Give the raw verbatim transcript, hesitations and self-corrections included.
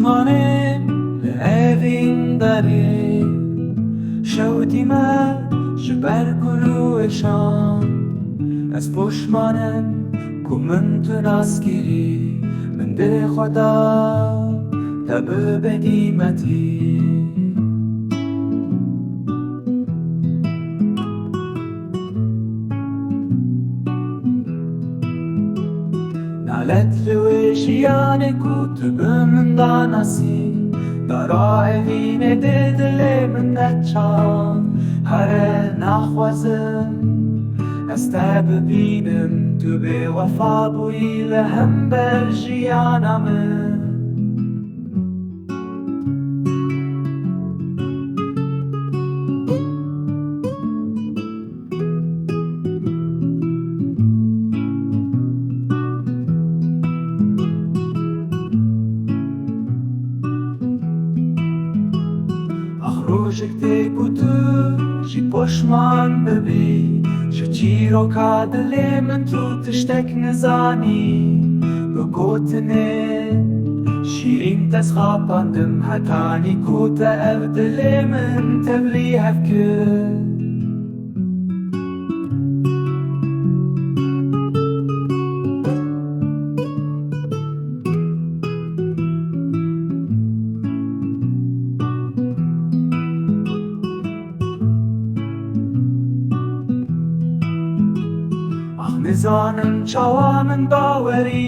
Manê li evîn derê şewitî me ji ber gul û êşan. Ez poşman im ku min tu nas kirî, min dilê xwe da te bibe dîmetî. Nalet li wê jiyanê ku tu bi min da nasî, dara evînê dê dilê min de çan. Here naxwazim ez te bibînim, tu bêwefa bûyî li hember jiyana min. Ax rojek tê ku tu jî poşman bibî, ji çîroka dilê min tu tiştek nizanî. Bi gotinên şîrîn te xapandim, hetanî ku te ev dilê min tevlî hev kir. Ax nizanim çawa min bawerî.